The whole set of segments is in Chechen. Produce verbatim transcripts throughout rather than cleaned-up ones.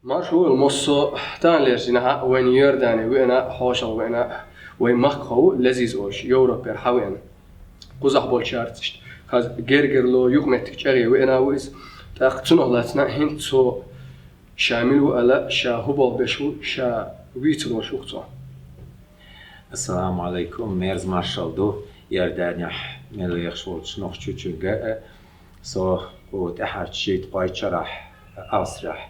Марша вогӀийла, Моссо, таханлерча дийнахьа вайна Иордане веана, хьошалгӀа веана, вай махкахо ву Лезиз олуш, Европера хьавеана. Кхузахь болчаьрца иштта хаза гергарло, юкъаметтиг чӀагӀе веана ву иза. ТӀаккха цунах лаьцна хӀинца цо ша мила ву ала, ша хӀун болх беш ву, ша вийцар волуш ву-кх цо. Ассаламу Ӏалайкум, мерза маршалла ду Иорданехь мел вехаш волчу нохчочуьнга а. Со кху тӀаьхьарчу шийтта-кхойтта шарахь Австрехь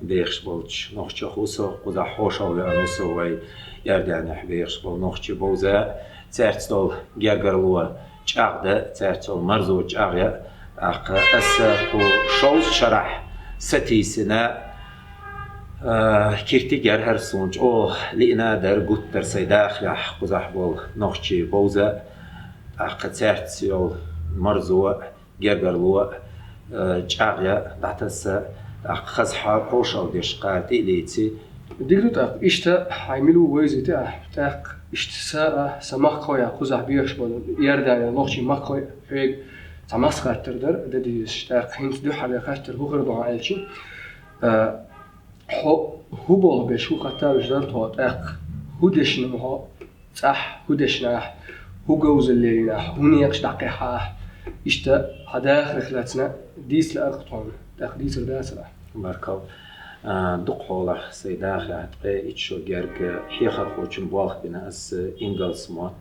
дехаш болчу нохчех ву со, кхузахь хьошалгӀа веана ву со вай Иорданехь вехаш болу нохчий бовза, цаьрца долу гергарло чӀагӀда, цаьрца долу марзо чӀагӀъя. ТӀаккха аса кху шовзткъа шарахь сатийсина, а, киртиг яра хӀара суна, чӀогӀа лиъна а дара, гуттара сайн дахарехь кхузахь болу нохчий бовза, тӀаккха цаьрца йолу марзо, гергарло, а, чӀагӀъя, дӀатаса, тӀаккха хаза хьо-, хьошалгӀа деш кхара тӀе а леций. Дика ду тӀаккха, иштта хьайн мила ву вайзийта ахь, тӀаккха иштта са а, сан махкахой а кхузахь бехаш болу Иордане нохчий махкахой а хьоьга цхьа массо хаттар дара дан дезаш, тӀаккха хӀинца дуьххьара хаттар хӀун хир ду хьан аьлча, а, хьо хӀун болх беш ву хаттар дара тхо, тӀаккха хӀун дешна ву хьо, цӀахь хӀун дешна ахь, хӀун говзалла лелийна ахь, хӀун некъаш дӀакхехьа ахь, иштта хьан дахарх лаьцна дийца лаьара-кх тхуна, тӀаккха дийцар дацара ахь. Баркалла. А, дукха хьолахь сайн дахарехь ткъе итт шо герга хьехархочун болх бина аса, ингалс мотт,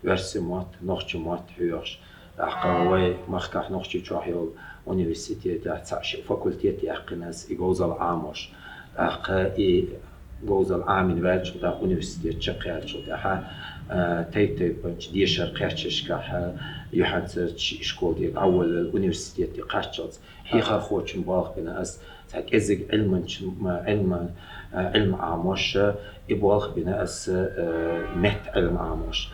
оьрсийн мотт, нохчийн мотт хьоьхуш. ТӀаккха вай махкахь Нохчийчохь йолу университетехь цхьаъ ши факультет яьккхина аса и говзалла Ӏамош. ТӀаккха и говзалла Ӏамийна ваьллачул тӀаьхьа, университет чекхъяьллачул тӀаьхьа, а, тайп-тайпанчу дешаран кхерчашкахь, а, юьхьанцарчу школа тӀера дӀаволлал университете кхаччалц хьехархочун болх бина ас, цхьа кӀеззиг Ӏилманчу-, м-, Ӏилма-, а, Ӏилма Ӏамош, и болх бина ас, а, меттан Ӏилма Ӏамош.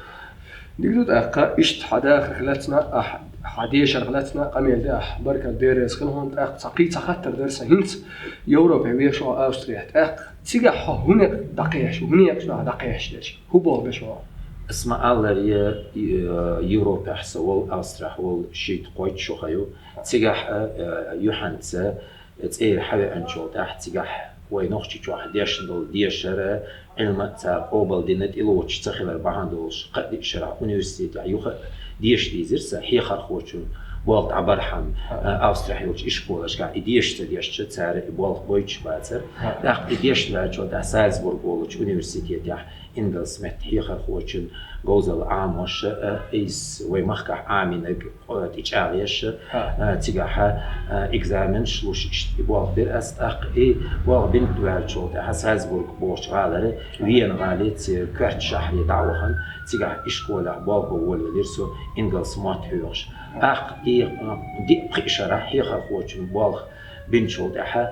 Дика ду тӀаккха, иштта хьан дахарх лаьцна, а, хьан дешарх лаьцна къамел де ахь, баркалла, Дела реза хила хьуна, тӀаккха цхьа кхин цхьа хаттар дара сан хӀинца, Европе вехаш ву хьо, Австрехь, тӀаккха цигахь хьо хӀун некъ дӀакхехьаш ву, хӀун некъаш ду хьан дӀакхехьаш дерш, хӀун болх беш ву хьо? Ас ма-аллара, е-, е-, Европехь сан волу, Австрехь волу шийтта-кхойтта шо хан ю. Цигахь а, а, юьхьанца цӀера хьавеанчул тӀаьхьа цигахь вай Нохчийчохь дешна долу дешар а, Ӏилма а цара къобалдина тӀелоцуш ца хилар бахьана долуш, кхаа-диъ шарахь университетехь юха а деша дийзира сан, хьехархочун болх дӀабархьама, а, Австрехь йолчу ишколашкахь и деша ца дешча, цара и болх бойтуш бацара. ТӀаккха и дешна ваьллачул тӀаьхьа Зальцбург волчу университетехь ингалс меттан хьехархочун говзалла Ӏамош, а, иза вай махкахь Ӏамийнарг, а, тӀечӀагӀъеш, а, цигахь, а, экзаменаш луш, иштта и болх бира ас, тӀаккха и болх бина ваьллачул тӀаьхьа Зальцбург бохучу гӀалара Вена гӀале, церан коьртачу шахьаре дӀа а вахана, цигахь ишколехь болх бан волавелира со, ингалс мотт хьоьхуш. ТӀаккха и, а, диъ-пхиъ шарахь хьехархочун болх бинчул тӀаьхьа,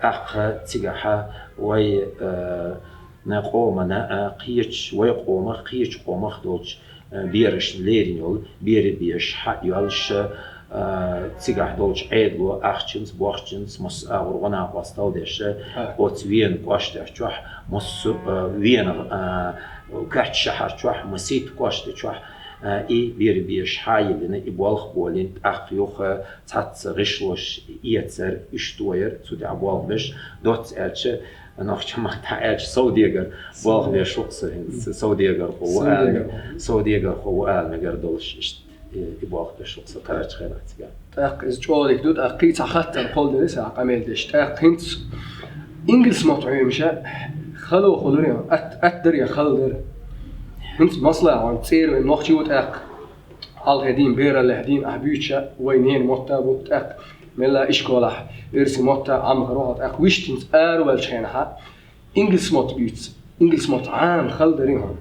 тӀаккха цигахь вай, а, къомана, а, кхечу, вай къомах кхечу къомах долчу, а, берашна лерина йолу берийн бешаш хьа а йоьллуш, а, цигахь долчу Ӏедало ахчанца, бохчанца, массо а агӀор гӀо-накъосталла деш, а, оцу Вена кӀоштарчохь, массо а, Вена, а, коьртачу шахьарчохь, масийтта кӀоштарчохь, а, и берийн бешаш хьа а йиллина, и болх болийна, тӀаккха юха цхьацца гӀишлош эцар, уьш тояр, цу тӀехь болх беш, доцца аьлча, нохчийн маттахь аьлча, совдегар болх беш ву-кх со хӀинца, совдегархо ву ала, совдегархо ву ала мегар долуш, иштта и, и болх беш ву-кх со карарчу хенахь цигахь. ТӀаккха иза чӀогӀа дика ду, тӀаккха кхин цхьа хаттар кхолладелира сан къамел деш. ТӀаккха хӀинца ингалс мотт Ӏемаш хало хуьлура, атта, атта дара я хала дара? ХӀинца масала, хьуна цӀера вайн нохчи ву тӀаккха. Хьалхе дийна, бераллехь дийна ахь буьйцуш, вай ненан мотт а бу, тӀаккха мелла ишколехь оьрсийн мотт а Ӏамхар ву хьо, тӀаккха вуьшта хӀинца араваьллачу хенахь ингалс мотт буьйцу, ингалс мотт Ӏама хала дарий хьуна?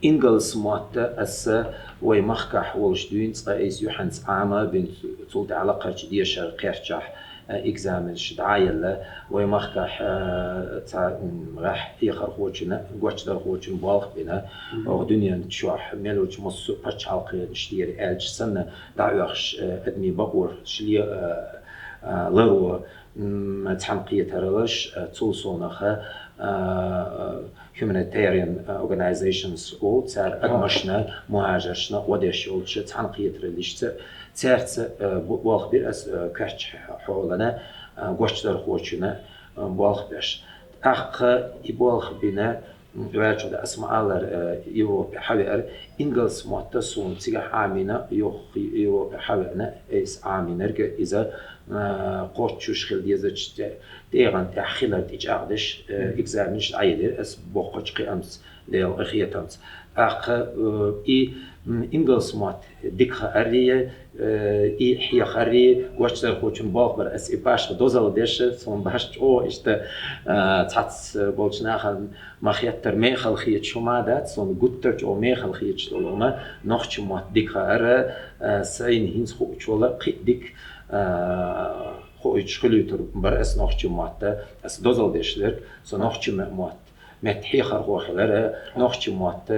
Ингалс мотт аса вай махкахь волуш дуьйна, цкъа иза юьхьанца Ӏама а бина, цул тӀаьхьа лакхарчу дешаран кхерчахь, а, экзаменаш дӀа а елла, вай махкахь, а, цхьа, м, гӀеххьа хьехархочун, гочдархочун болх бина, оха дуьнен чохь мел йолчу массо а пачхьалкхаш тӀера аьлча санна, дӀаоьхуш, а, адамийн бакъонаш ле-, а, а, ларо, м, цхьаьнакхетараллаш, а, цул совнаха, а, а, humanitarian, а, organizations олу цара, адамашна, мухӀажаршна гӀо деш йолчу цхьаьнакхетараллашца, цаьрца, а, бо-, болх бира ас, а, коьртачу хьолана, а, гочдархочунна, а, болх беш. ТӀаккха и болх бина, м, ваьчуьда ас ма аллара, э, Европе хьавеара, ингалс мотт суна цигахь Ӏамийна, юха Европе хьавеана, айса Ӏамийнарг иза, э, кхоччуш хила дезачу тӀе-, тӀегӀан тӀехь хилар тӀечӀагӀдеш, э, экзаменаш дӀаелира ас боккхачу кхиамца, Делан къинхетамца. ТӀаккха, э, и, м, ингалс мотт дика хаарий, э, и хьехарий, гочдархочун болх бар ас и башха дозалла деш, суна башха чӀогӀа иштта, э, цхьацца болчу нахана ма хеттара мехала хеташ хӀума дац, суна гуттар а чӀогӀа мехала хеташ долу хӀума, нохчийн мотт дика хаара, э, сайна хӀинца хуучул а кхин а дика, э, хуьйцуш хуьлуьйтур бара ас нохчийн мотт, ас дозалла деш дерг, со нохчийн мотт, метта хьехархо хилар, нохчийн мотт,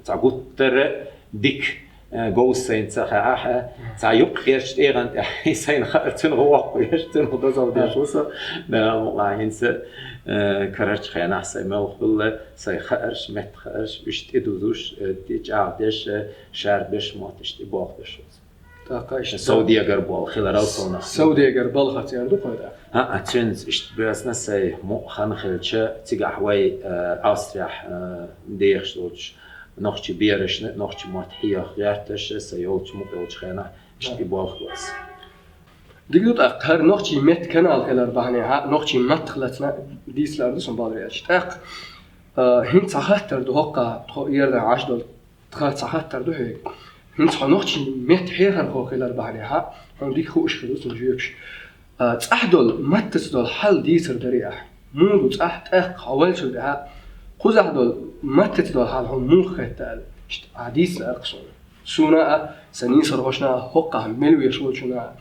цхьа гуттар а дика, э, говза сайна ца хаахь, цхьа юккъерчу тӀегӀан тӀехь сайна хаар, цунах воккхавеш, цунах дозалла деш ву со, да, мукъа хӀинца, э, карарчу хенахь сайн муьлха хуьлу, сайн хаарш, метта хаарш, уьш тӀедузуш, э, тӀечӀагӀдеш, э, шарбеш, мотт иштта тӀеболх беш ву со. ТӀаккха иштта совдегар болх хиларал суна. Совдегар балхаца яр ду кхойда. А, а, цуьнца иштта боьзна сайн мукъа хан хилча, цигахь вай, э, Австрехь, э, дехаш долчу нохчийн берашна, нохчийн мотт хьеха гӀерташ, сайн йолчу мукъа йолчу хенахь, иштта и болх бу ас. Дика ду тӀаккха, хӀара нохчийн меттан канал хилар бахьанехьа, нохчийн маттах лаьцна дийцалар ду сан бала веача. ТӀаккха, э, хӀинца цхьа хаттар ду хӀокху, тхо эрна Ӏаш долу Тхан цхьа хаттар ду хьоьга. ХӀинца хьо нохчийн меттан хьехархо хилар бахьанехьа, хьуна дика хууш хир ду цуьнан жоьпаш. А, цӀахь долу, маттаца долу хьал дийцар дарий ахь? Муха ду цӀахь, тӀаккха хьо ваьллачул тӀаьхьа, кхузахь долу, маттаца долу хьал хьуна муха хетта аьлла? Иштта ахь дийцина аккха суна. Суна а, сан нийсархошна а, хӀокхахь мел веш волчунна а.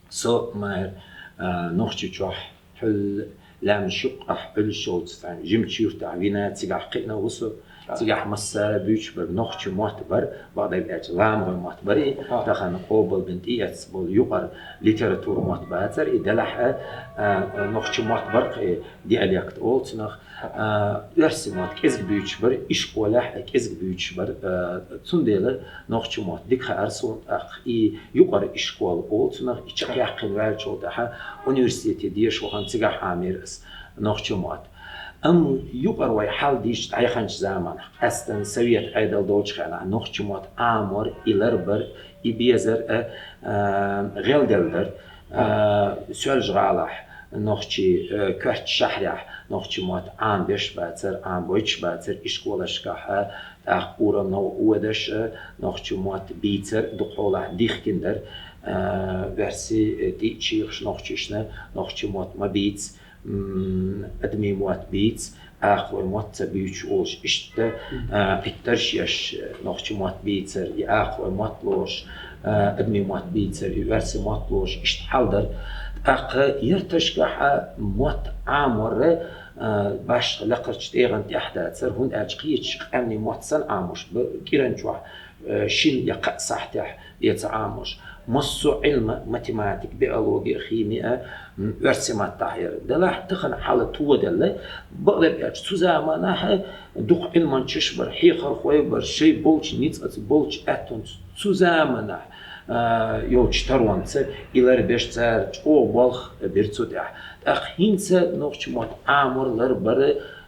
Со, Майр, а, Нохчийчохь хьуьлла лаьмнаш юккъехь Ӏуьллуш йолчу цхьана жимачу юьртахь вина, цигахь кхиъна ву со. Цигахь массара а буьйцуш бара, нохчийн мотт бара, бакъдерг аьлча, ламагӀойн мотт бара и, тахана къобалбина тӀеэцна болу юкъара литературан мотт бацара и, делахь а, а, нохчийн мотт бара-кх и, диалект олу цунах. А, оьрсийн мотт кӀезиг буьйцуш бара, ишколехь а кӀезиг буьйцуш бара, а, цундела нохчийн мотт дика хаьара суна тӀаккха. И юкъара ишкол олу цунах, и чекхъяьккхина ваьллачул тӀаьхьа университете деша вахана, цигахь Ӏамийра ас нохчийн мотт. Амма юкъара вай хьал дийцича, дӀаяханчу заманахь, къаьсттина совет Ӏедал долчу хенахь, нохчийн мотт Ӏамор, и ларбар, и безар а, а, гӀелделла дара. А, Соьлжа-ГӀалахь нохчий, а, коьртачу шахьарехь нохчийн мотт Ӏамабеш бацара, Ӏамабойтуш бацара ишколашкахь а, тӀаккха урамна водаш а, нохчийн мотт бийцар, дукха хьолахь дихкина дара, а, оьрсий, а, тӀе а чийгӀаш нохчашна нохчийн мотт ма бийца, м, адамийн мотт бийца, акхалойн мотт ца буьйцуш олуш, иштта, а, пхийттарш еш, нохчийн мотт бийцар, и акхалойн мотт лоруш, а, адамийн мотт бийцар, и оьрсийн мотт лоруш, иштта хьал дара. ТӀаккха ярташкахь а мотт Ӏамор, а, башха лакхарчу тӀегӀан тӀехь дацара, хӀунда аьлча кхечу къаьмнийн мотт санна Ӏамош бара, кӀиран чохь, э, шина я кхаа сахьтехь эца Ӏамош. Массо а Ӏилма, математика, биологи, хими а, м, оьрсийн маттахь яра. Делахь тахана хьал тоделла, бакъдерг аьлча, цу заманахь а дукха Ӏилманчаш бара, хьехархой бара, шайн болчу ницкъаца, болчу аьттонца, цу заманахь, а, йолчу таронца и ларбеш цара чӀогӀа болх бира цу тӀехь. ТӀаккха хӀинца нохчийн мотт Ӏамор, ларбар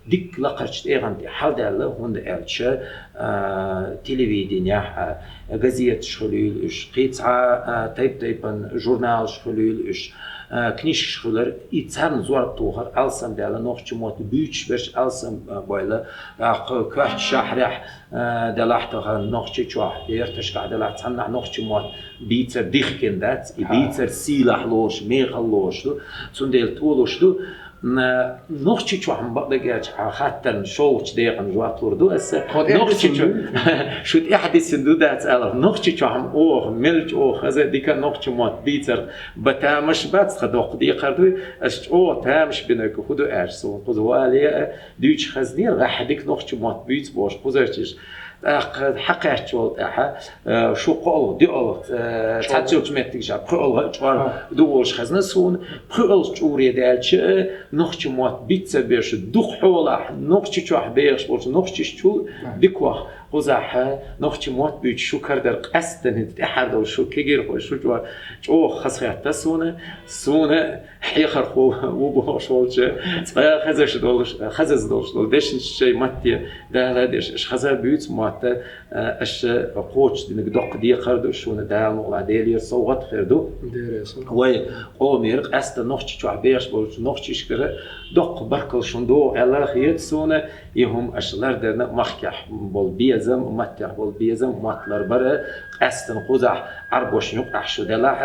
дикка лакхарчу тӀегӀан тӀе хьалдаьлла, хӀунда аьлча, а, телевиденехь а, газеташ хуьлийла уьш, кхин цхьа, а, тайп-тайпана журналаш хуьлийла уьш, а, книжкаш хуьлар, и царна зорба тохар алсам даьлла, нохчийн мотт буьйцуш берш алсам, а, бойла, тӀаккха коьртачу шахьарехь, а, делахь тахана Нохчийчохь, ярташкахь делахь цхьаннахь нохчийн мотт бийцар дихкина дац, и бийцар сийлахь лоруш, мехала лоруш ду, цундела толуш ду, М, Нохчийчохь-м, бакъдерг аьлча, хьан хаттарна шолгӀачу декъана жоп лур ду аса. Нохчийчохь, шу тӀаьхьа дисина ду дац алар. Нохчийчохь-м оха, мелча оха, хаза дика нохчийн мотт бийцар бан тамаш бац, тхан доккха декхар дуй. Ас чӀогӀа тамаш бинарг хӀун ду аьлча, суна кхуза вале а, дуьйцуш хазнера, гӀахьа дика нохчийн мотт буьйцу бохуш кхузарчаш. ТӀаккха хьакхаьчча волу тӀаьхьа, э, шу кхоалгӀа, доьалгӀа, э, цхьацца йолчу меттигашкахь пхоьалгӀа а чкъор ду олуш хезна суна. ПхоьалгӀа чкъуре даьлча, э, нохчийн мотт бийца берш дукха хьолахь, Нохчийчохь бехаш болчу нохчашчул дикох Кхузахь нохчийн мотт буьйцуш шу карадар къаьстта хӀинца тӀаьхьара долуш шу кегийрхой, шу чӀо-, чӀогӀа хазахетта суна, суна хьехархо ву бохуш волчу, цкъа хезаш долуш, хезаза долуш долу дешнаш шайн матте дала деш, аша хаза буьйцу мотт, аша кхочушдинарг доккха декхар ду шуна, Дала мукъалахь Делера совгӀат хир ду. Дера сан. Вай къомера къаьстта Нохчийчохь бехаш болчу нохчашкара доккха баркалла шуна догӀу аьлла хета суна, и хӀума аша лардарна махкахь болу безам, маттехь болу безам, мотт ларбар, къаьстина кхузахь Ӏарбошна юкъахь шу делахь,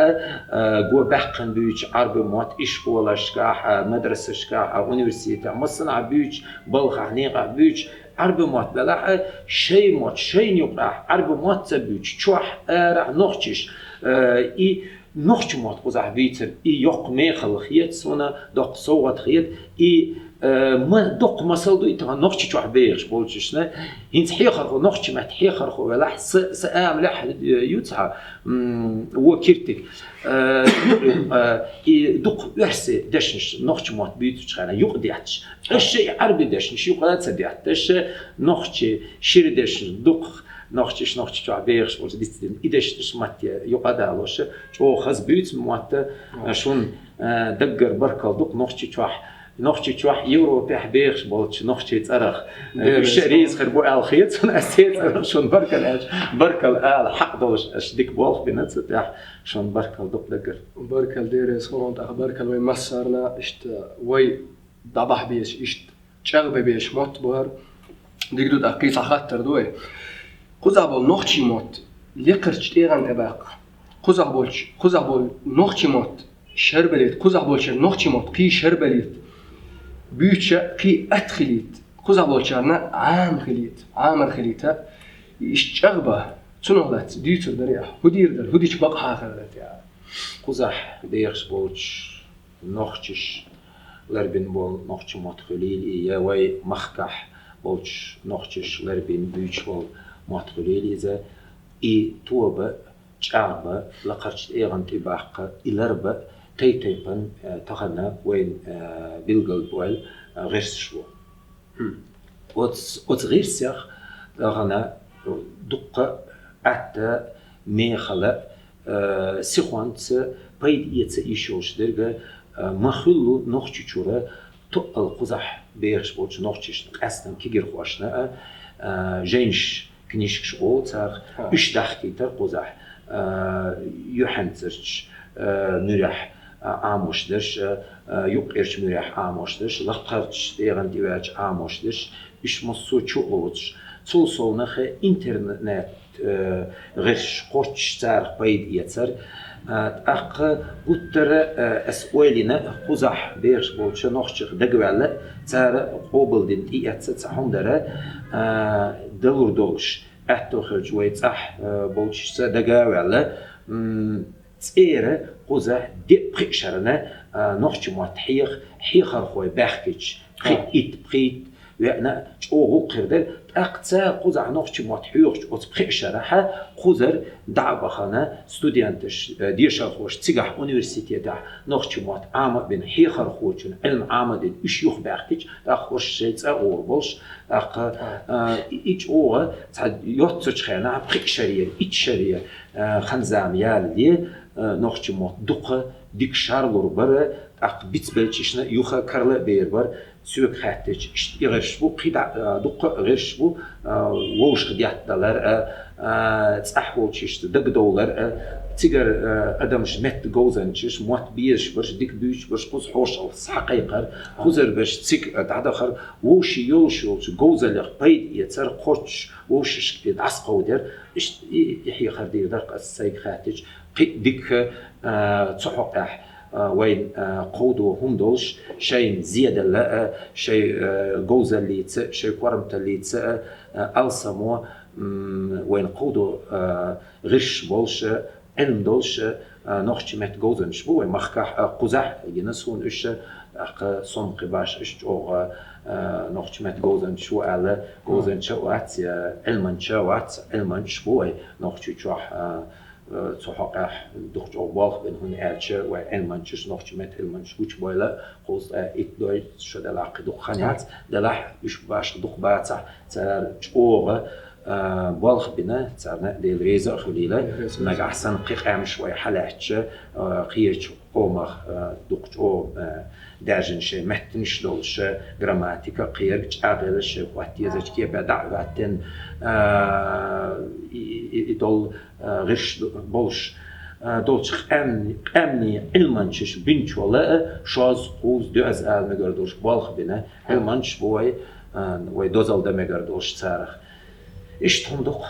а, го баьккхина буьйцу Ӏарби мотт ишколашкахь, мадрасашкахь, университетехь, массанхьа буьйцу, балхахь, некъахь буьйцу Ӏарби мотт белахь, шайн мотт, шайна юкъахь Ӏарби мотт ца буьйцу, чохь, арахь нохчаш, а, и нохчийн мотт кхузахь бийцар, и йоккха мехала хета суна, доккха совгӀат хета, и, э, ма-, доккха масал ду и тахана Нохчийчохь бехаш болчушна. ХӀинца хьехархо, нохчийн меттан хьехархо велахь, са, са амалехь, э, ю цхьа, м, вон киртиг. Э, э, и дукха оьрсийн дешнаш нохчийн мотт буьйцучу хенахь юкъа детташ. Аша и Ӏарби дешнаш юкъа ца детта, аша нохчийн шира дешнаш дукха, нохчаш Нохчийчохь бехаш болчу дицдина и дешнаш матте юкъа а далош, чӀогӀа хаза буьйцу мотт, шуна, э, даггара баркалла ду-кх Нохчийчохь, Нохчийчохь, Европехь бехаш болчу нохчийн цӀарах. Э, уьш а реза хир бу аьлла хета суна, ас цӀарах шуна баркалла аьлча, баркалла ала хьакъ долуш, аша дика болх бина цу тӀехь, шуна баркалла ду-кх даггара. Баркалла дера сан, тӀаккха баркалла вай массарна, иштта вай дӀабахьа безаш, иштта чӀагӀбан безаш мотт бу хӀара. Дика ду, тӀаккха кхин цхьа хаттар ду вай. Кхузахь болу нохчийн мотт лекхарчу тӀегӀан тӀе баккха. Кхузахь болчу, кхузахь болу нохчийн мотт шарбалийта, кхузахь болчеран нохчийн мотт кхин шарбалийта. Буьйцуш кхин атта хилийта. Кхузахь болчарна Ӏама хилийта, Ӏамар хилийта. Иштта чӀагӀбан, цунах лаьцна дуьйцур дарий ахь? ХӀун дийр дара? ХӀун дича бакъахьа хир дара те? Кхузахь бехаш болчу нохчаша ларбина болу нохчийн мотт хуьлийла и, я вай махкахь болчу нохчаша ларбина буьйцуш болу мотт хуьлийла иза, и тоба, чӀагӀбан, лакхарчу тӀегӀан тӀе баккха, и ларбан тайп-тайпана, э, тахана вайна, э, билгалбойла, э, гӀирсаш бу. Хм. Оц-, оцу гӀирсех тахана дуккха атта, мехала, э, сихонца пайда эца йиш йолуш дерг, э, ма хуьллу Нохчийчуьра тоъал кхузахь бехаш болчу нохчашна, къаьсттина кегийрхошна а, э, жайнаш, книжкаш олу царах, уьш дахкийтар кхузахь, э, юьхьанцарчу, э, муьрехь, а, Ӏамош дерш, а, а, юккъерчу муьрехь Ӏамош дерш, лакхарчу тӀегӀан тӀе ваьлча Ӏамош дерш, уьш массо а чу а лоцуш. Цул совнаха интернет, э, гӀирсаш кхоччуш царах пайда эцар. А, тӀаккха гуттара, э, ас ойла йина, кхузахь бехаш болчу нохчех дагаваьлла, цара къобалдина тӀеэцна цхьа хӀума дара, а, далур долуш. Аьтто хилча вай цӀахь, э, болчашца дага а ваьлла, м, цӀера кхуза диъ-пхиъ шарна, а, нохчийн мотт хьеха, хьехархой баьхкича, пхи-, итт-пхийтта веана чӀогӀа гӀуллакх хир дара. ТӀаккха цара кхузахь нохчийн мотт хьоьхучу оцу пхиъ шарахь кхузара дӀа а бахана, студенташ, э, дешархоша цигахь университетехь нохчийн мотт Ӏама а бина, хьехархочун Ӏилма Ӏама а дина, уьш юхабаьхкича, тӀаккха уьш шайн цӀа а гӀур болуш, тӀаккха, а, и, и чӀогӀа цхьа йоццачу хенахь пхиъ шарера, итт шарера, а, хан-зама ялале, а, нохчийн мотт дукха дика шарлур бара, тӀаккха бицбелчашна юха карла а бер бара. Соьга хаьттича, иштта и гӀирсаш бу, кхидӀа, а, дуккха а гӀирсаш бу, а, вовшахдетталар а, а, цӀахь волчу иштта дагадовлар а, цигара, а, адамаш метта говзанчаш, мотт безаш бараш, дика буьйцуш бараш, кхуза хьошалгӀа схьакхайкхар, кхузара берш цига, а, дӀадахар, вовшийн йолуш йолчу говзаллех пайда эцар, кхоччуш вовшашка и дӀасакховдадар. Иштта и, и хьехар дийр дара ас сайга хаьттича, кхин а дика, а, цу хьокъехь, а, вайн, а, кховдо хӀума долуш, шайн зеделла а, шайн, а, говзаллица а, шайн корматаллица а, а, алсамо, м, вайн кховдо, а, гӀирсаш болуш а, Ӏилма долуш а, а, нохчийн меттан говзанчаш бу вай махкахь а, кхузахь а гина суна уьш а, тӀаккха со-м кхин башха уьш чӀогӀа, а, нохчийн меттан говзанчаш ву аьлла, говзанча а вац, я Ӏилманча а вац, Ӏилманчаш бу вай Нохчийчохь, а, а, цу хьокъехь дукха чӀогӀа болх бина, хӀунда аьлча вай Ӏилманчаш, нохчийн меттан Ӏилманчаш гучубойла кхузткъе итт дой, шо делахь кхин дукха хан яц, делахь уьш башха дукха бацахь, цара чӀогӀа, болх бина, царна Дела реза а хуьлийла. Дела реза хуьлийла. Нагахь санна кхин къаьмнаш вай хьалаьцча, кхечу къомах дукха чӀогӀа даьржина шайн меттанаш долуш, грамматика кхерга чӀагӀъелла, шайн хӀотта езачу кепе дӀа а хӀоьттина, и, и, и долу гӀирс болуш долчу къаьмнийн, къаьмнийн Ӏилманчаш бинчул а шозза, кхузза, доьазза ала мегар долуш болх бина Ӏилманчаш бу вай, вай дозалла дан мегар долуш царах. Иштта хӀума ду-кх.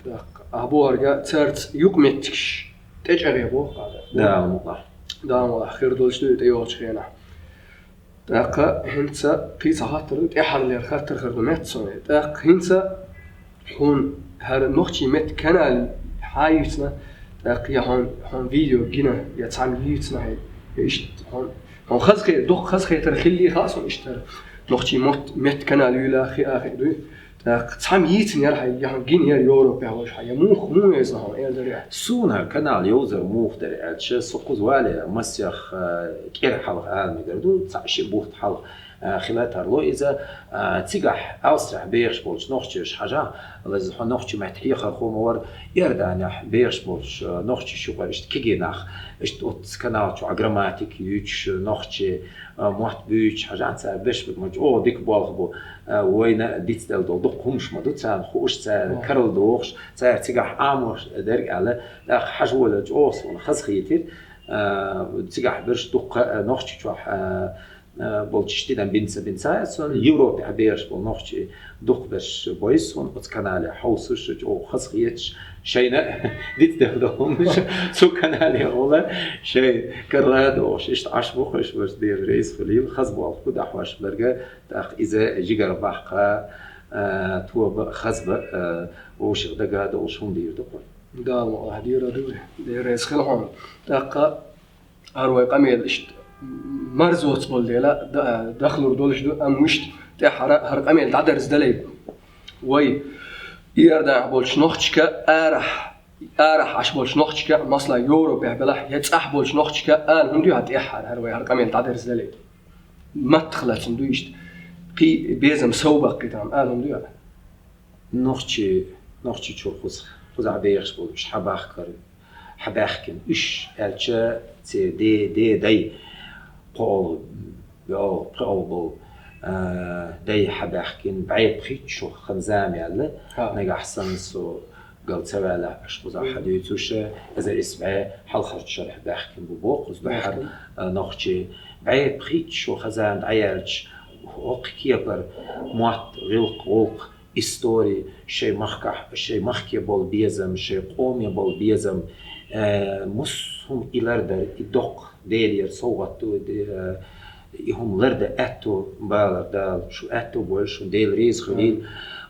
ТӀаккха ахь бохург цаьрца юкъаметтигаш тӀечӀагӀе боху-кх. Дала мукъ лахь. Дала мукъ лахь, хир долуш ду и тӀейогӀучу хенахь. ТӀаккха хӀинца кхин цхьа хаттар ду, тӀаьххьарлера хаттар хир ду меттах суна. ТӀаккха хӀинца хьуна хӀара нохчийн меттан канал хьан йийцина, тӀаккха я хьуна, хьуна видео гина, я цхьамма йийцина хьайн, я иштта хьуна, хьуна хазахе-, дукха хазахетар хиллий хаьа суна иштта хӀара нохчийн мотт-, меттан канал юйла хиъна хиъна дуй. ТӀаккха цхьамма йийцина яра хьайн, я хьуна гина яра Европехь волуш хьан, я муха, муха везна хьуна, эр дара ахь? Суна хӀара канал йовзар муха дара аьлча, со кхуза вале, масех, э, кӀира хьалха ала мегар ду, цхьаъ-шиъ бутт хьалха, э, хила тарло иза, э, цигахь Австрехь бехаш болчу нохчаша хьажахь, иза хьо нохчийн меттан хьехархо ма вара, Иорданехь бехаш болчу, э, нохчаша юкъара иштта кегий нах, иштта оццу канал чохь грамматика юьйцуш, нохчийн, э, мотт буьйцуш хьажахь, цара беш бу, ма чӀогӀа дика болх бу. Э, вайна дицделла долу дукха хӀумаш ма ду царна хууш, цара карладохуш, цара цигахь Ӏамош дерг аьлла, тӀаккха хьажа волавелча оха суна хазахийтира, э, цигахь берш дуккха, э, Нохчийчохь, э, э, болчу стидам бинца, бинца а суна, Европехь бехаш болу нохчий дукха берш бойсу суна, оцу канале хьовсуш, чӀогӀа хазахеташ, шайна дицделла долу хӀумаш цу канале гӀула, шайн карла а дохуш, иштта Ӏаш бу хӀуш, ваша Дела реза хуьлийла, хаза болх бу дахьош берга, тӀаккха иза жигара баккха, а, тоба а, хаза ба, а, вовшех дага а долуш хӀума дийр ду-кх вай. Дала мукъ лахь, дийр а ду, Дела реза хила хьуна. ТӀаккха хӀара вай къамел иштта марзоца болу дела, да-, дахлур долуш ду, амма вуьшта тӀаьххьара хӀара къамел дӀадерзадале. Вай Иорданехь болчу нохчашка арахь, арахь Ӏаш болчу нохчашка, масала, Европехь белахь, я цӀахь болчу нохчашка ала хӀума дуй хьан тӀаьххьара, хӀара вай хӀара къамел дӀадерзадале? Маттах лаьцна ду иштта. Кхин безам сов баккхийта хӀума ала хӀума дуй хьан? Нохчи-, Нохчийчуьра кхуза, кхузахь бехаш болу, уьш хьабахкар, хьабаьхкина. Уьш аьлча, церан де-, де-, дай, кхоалгӀа, йоалгӀа, пхоьалгӀа болу, а, дай хьабаьхкина, бӀе пхийтта шо хан зама яьлла. ХӀа. Нагахь санна со гал ца ваьллехь, аша кхузахь хьадуьйцуш, эзар исс бӀе хьалхарчу шарахь баьхкина бу боху кхуза дуьххьара, баьхкина, а, нохчий. БӀе пхийтта шо хан зама дӀаяьлча, хӀокху кепара мотт, гӀиллакх, гӀуллакх, истори, шайн махкахь, шайн махке болу безам, шайн къоме болу безам, э, муссо а хӀума и лардар, и доккха Делера совгӀат ду, де-, э, и хӀума лардан аьтто балар Дала, шу аьтто бойла, шун Дела реза хуьлийла.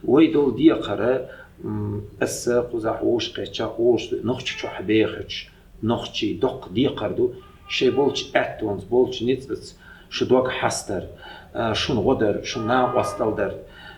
Вай долу декхара, м, аса кхузахь вовшахкхетча, вовшах Нохчийчохь бехачу нохчийн доккха декхар ду, шайн болчу аьттонца, болчу ницкъаца шу дог хьастар, а, шуна гӀо дар, шуна накъосталла дар,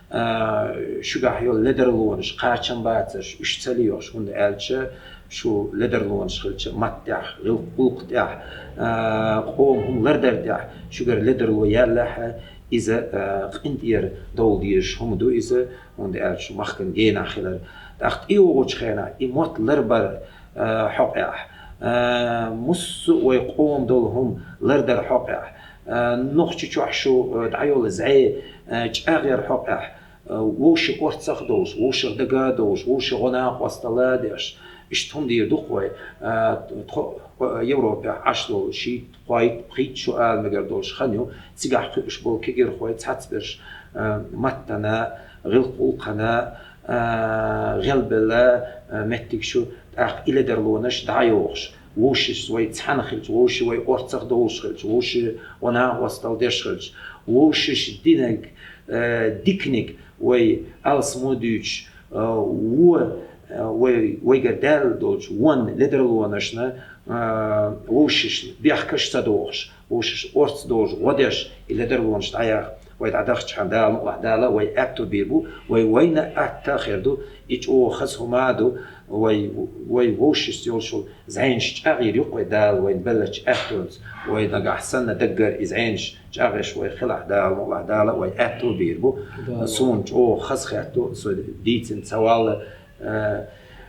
а, шуьгахь йолу ледарлонаш кхачам бацарш, уьш ца лоьхуш, хӀунда аьлча шу ледарлонаш хилча, матта тӀехь, гӀиллакх-гӀуллакха тӀехь, а, къоман хӀума лардар тӀехь, шуьгара ледарло яьллехь, иза, а, къинтӀера довла дезаш хӀума ду иза, хӀунда аьлча шу махкана генахь хилар. ТӀаккха тӀейогӀучу хенахь и мотт ларбар, а, хьокъехь, а, муссо а вай къоман долу хӀума лардар хьокъехь, а, Нохчийчохь шу, а, дӀайолу зӀе, а, чӀагӀъяр хьокъехь, а, вовшийн орцах а довлуш, вовшех дага а довлуш, вовшийн гӀо-накъосталла а деш, иштта хӀума дийр ду-кх вай, а, тхо, а, Европехь Ӏаш долу шийтта, кхойтта, пхийтта шо ала мегар долуш хан ю, цигахь кхуьуш болу кегирхой цхьацберш, а, маттана, гӀиллакх-гӀуллакхана, а, гӀелбелла, а, меттигаш ю, тӀаккха и ледарлонаш дӀайохуш, вовшашца вай цхьаьна хилча, вовшийн вай орцах довлуш хилча, вовшийн гӀо-накъосталла деш хилча, вовшаша динарг, а, диканиг вай алсамо дуьйцуш, а, вон, а, вай, вайгара даьлла долчу вон ледарлонашна, а, вовшашна бехкаш ца дохуш, вовшашна орца долуш гӀо деш, и ледарлонаш дӀаяха. Вай дӀадахча хана Дала мукъалахь Дала вай аьттув бийр бу, вай вайна атта хир ду, и чӀогӀа хаза хӀума ду, вай, вай вовшашца йолчул зӀенаш чӀагӀйийр ю-кх вай Дала вайна беллача аьттонца, вай нагахь санна даггара и зӀенаш чӀагӀъеш вай хилахь Дала мукъалахь Дала вай аьттув бийр бу. Суна чӀогӀа хаза хетт, со дийцина ца валла, э,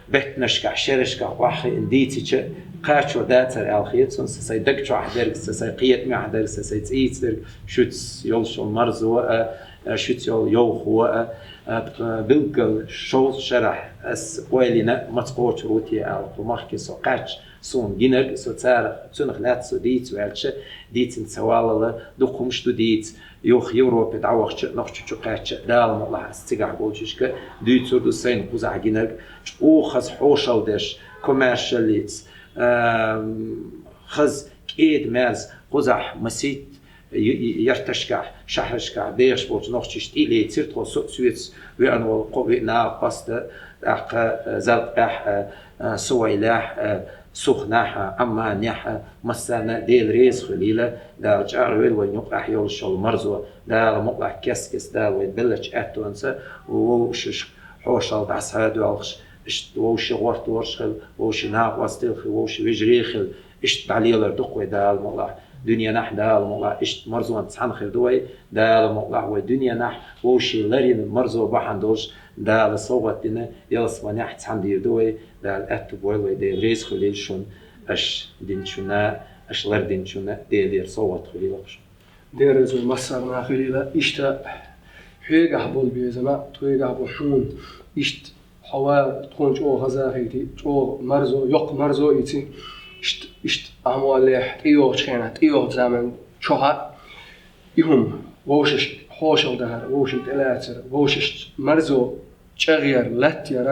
беттанашкахь, шерашкахь охьахиъна дийцича, кхачо дацар аьлла хета сона, са сай даг чохь дерг, са сай кхетамехь дерг, са сай цӀийца дерг, шуьца йолчул марзо а, шуьца йолу йовхо а, а, билггал шовзткъа шарахь ас ойла йина маца кхочур ву те аьлла, кху махке со кхаьчча, суна гинарг, со царах, цунах лаьцна со дийца ваьлча, дийцина ца валлал, дукха хӀумаш ду дийца, юха Европе дӀавахча, Нохчийчу кхаьчча, Дала мукъалахь ас цигахь болчушка дуьйцур ду сайна кхузахь гинарг, чӀогӀа хаза хьошалла деш, комаьршаллица, ам, хаза кӀеда-мерза кхузахь масийтта й-, й-, ярташкахь, шахьаршкахь бехаш болчу нохчашна тӀе а лецира тхо, со а соьца веана волу кхо-виъ накъост, тӀаккха, а, Залкъепехь а, а, Сувайлехь а, Сухнахь а, Ӏамманехь а, массарна а Дела реза хуьлийла, Дала чӀагӀйойла вайн юкъахь йолуш йолу марзо, Дала мукъалахь кест-кеста Дала вайна беллачу аьттонца вовшашка хьошалла дӀасадоьлхуш, иштта вовшийн гӀортор хила, вовшийн накъостий хила, вовшийн вежарий хила, иштта дӀалелар ду-кх вай Дала мукъалахь. Дуьненахь Дала мукъалахь, иштта марзонца цхьаьна хир ду вай, Дала мукъалахь, вай дуьненахь вовшийн ларйина марзо бахьана долуш, Дала совгӀат дина ялсаманехь цхьаьна дийр ду вай, Дала аьтту бойла вай, Дела реза хуьлийла шуна, аша динчунна, аша лардинчунна Делера совгӀат хуьлийла-кх шуна. Дела реза хуьлийла массарна а хуьлийла, иштта хьоьгахь болу безам, тхоьгахь бу хьуна, иштта хьо вала тхуна чӀогӀа хазахийти, чӀогӀа марзо, йоккха марзо ийци, иштта, иштта Ӏамолехь, тӀейогӀучу хенахь, тӀейогӀучу заман чохь а, и хӀума, вовшашка хьошалла дахар, вовшийн тӀелацар, вовшашца марзо чӀагӀъяр, латтаяр,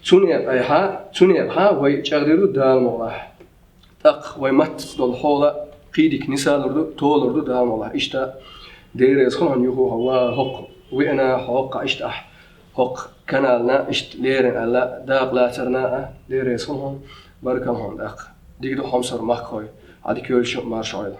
цу некъахь, цу некъахь вай чӀагӀдийр ду Дала мукъалахь. ТӀаккха вай маттаца долу хьола кхин дика нисалур ду, толур ду Дала мукъалахь. Иштта Дела реза хуьлда хьуна юха хьо вала хӀокху веана, хьо хӀокху иштта ахь, хӀокху канална иштта лерина аьлла, дакъа лацарна а, Дела реза хуьлда хьуна, баркалла хьуна тӀаккха. Дика ду хьомсара махкахой, хьан дика йойла шу, марша Ӏойла.